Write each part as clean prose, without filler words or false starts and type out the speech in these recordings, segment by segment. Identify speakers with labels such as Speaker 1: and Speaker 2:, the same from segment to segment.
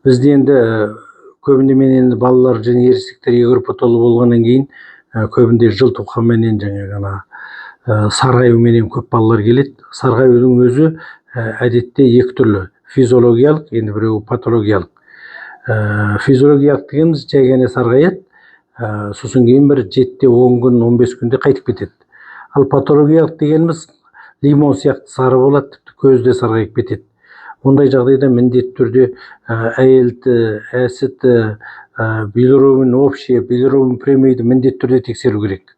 Speaker 1: Бізде енді көбінде мен енді балалар және ересектер екі группа толы болғаннан кейін, көбінде желтухаменен, жаңағы ана сарғаюменен көп балалар келеді. Сарғаюдың өзі әдетте екі түрлі: физиологиялық, енді біреуі патологиялық. Физиологиялық дегеніміз жай ғана сарғаяды, сосын кейін бір 7-10 күн, 15 күнде қайтып кетеді. Ал патологиялық дегеніміз лимон сияқты сары болады, тіпті көзі де сарғайып кетеді. Ондай жағдайда міндетті түрде АЛТ, АСТ, билирубин общий, билирубин прямойды міндетті түрде тексеру керек.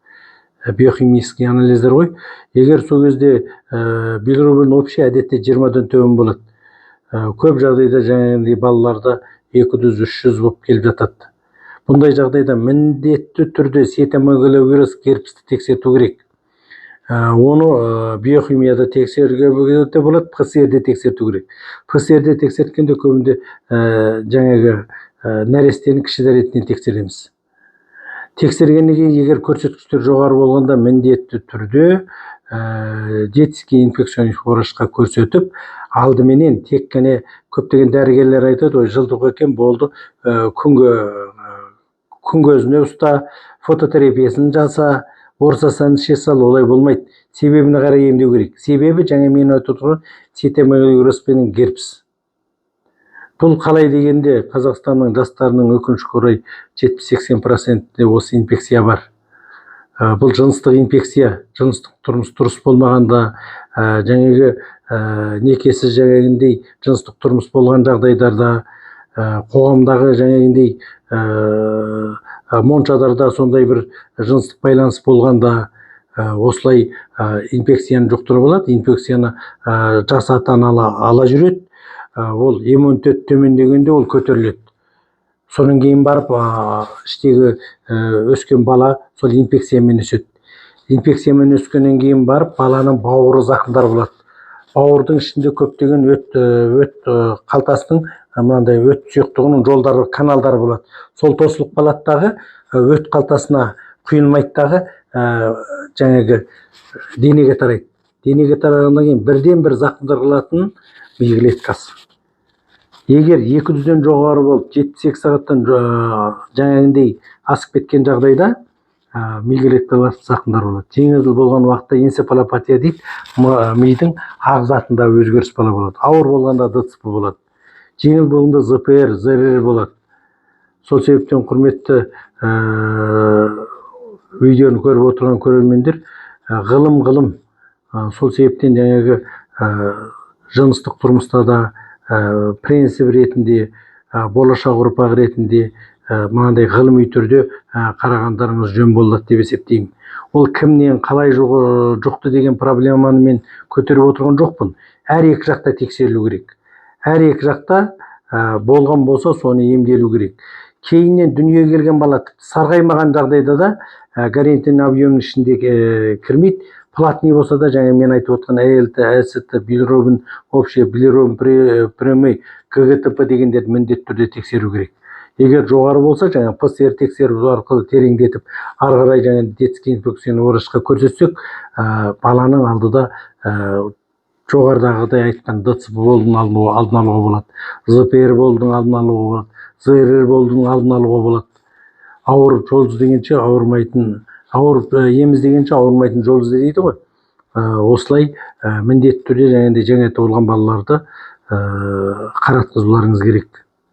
Speaker 1: Биохимический анализдер ғой. Егер сол кезде билирубин общий әдетте 20-дан төмен болады. Көп жағдайда жаңағындай балаларда 200, 300 болып келіп жатады. Бұндай жағдайда міндетті түрде цитомегаловирус, герпесті тексерту керек. Оны биохимияда тексеруге де болады, ПЦР-де тексерту керек. ПЦР-де тексерткенде көбінде жаңағы нәрестенің кіші дәретінен тексереміз. Тексергеннен кейін, егер көрсеткіштер жоғары болғанда, міндетті түрде детский инфекционный врачқа көрсетіп, алдыменен тек қана көптеген дәрігерлер айтады: «Ой, желтуха екен, болды, күнге күн көзіне ұста, фототерапиясын жаса, орсасаны іше сал». Олай болмайды, себебіне қарай емдеу керек. Себебі жаңа мен айтып отырған цитомегаловирус пенен герпес. Бұл қалай дегенде, Қазақстанның жастарының, өкінішке орай, 70-80 процентінде осы инфекция бар. Бұл жыныстық инфекция. Жыныстық тұрмыс дұрыс болмағанда, жаңағы некесіз жаңағындай жыныстық тұрмыс болған жағдайларда, қоғамдағы жаңағындай моншаларда сондай бір жыныстық байланыс болғанда, осылай инфекцияны жұқтырып алады. Инфекцияны жас ата ана ала жүреді. Ол иммунитет төмендегенде ол көтеріледі. Содан кейін барып іштегі өскен бала сол инфекциямен өседі. Инфекциямен өскеннен кейін барып баланың бауыры зақымдар болады. Бауырдың ішінде көптеген өт қалтасының, мынандай өт сұйықтығының жолдары, каналдары болады. Сол тосылып қалады дағы, өт қалтасына құйылмайды дағы, жаңағы денеге тарайды. Денеге тарағаннан кейін бірден бір зақымдар қылатын ми клеткасы. Егер 200-ден жоғары болып, 72 сағаттан жаңағындай асып кеткен жағдайда, ми клеткалар зақымдар болады. Жеңіл болған уақытта энцефалопатия дейді, мидың ақ затында өзгеріс бала болады. Ауыр болғанда ДЦП болады, жеңіл болғанда ЗПР, ЗРР болады. Сол себептен, құрметті видеоны көріп отырған көрермендер, ғылым. Сол себептен жаңағы жыныстық тұрмыста да принцип ретінде, болашақ ұрпақ ретінде мынандай ғылыми түрде қарағандарыңыз жөн болады деп есептеймін. Ол кімнен қалай жұқты деген проблеманы мен көтеріп отырған жоқпын. Әр екі жақта тексерілу керек. Әр екі жақта болған болса, соны емделу керек. Кейіннен дүниеге келген бала тіпті сарғаймаған жағдайда да, гарантийный объемның ішінде кірмейді. Платный болса да, жаңа мен айтып отқан АЛТ, АСТ, билирубин общий, билирубин прямой, ГГТП дегендерді міндетті түрде тексеру керек. Егер жоғары болса, жаңа ПЦР тексеру арқылы тереңдетіп, ары қарай жаңа детский инфекционный врачқа көрсетсек, баланың алдыда жоғарыдағыдай айтқан ДЦП болудың алдын алуға болады, ЗПР болудың алдын алуға болады, ЗРР болудың алдын алуға болады. Ауырып жол іздегенше, ауырмайтын, ауырып ем іздегенше, ауырмайтын жол ізде дейді ғой. Осылай міндетті түрде жаңағыдай жаңа туылған балаларды қаратқызуларыңыз керек.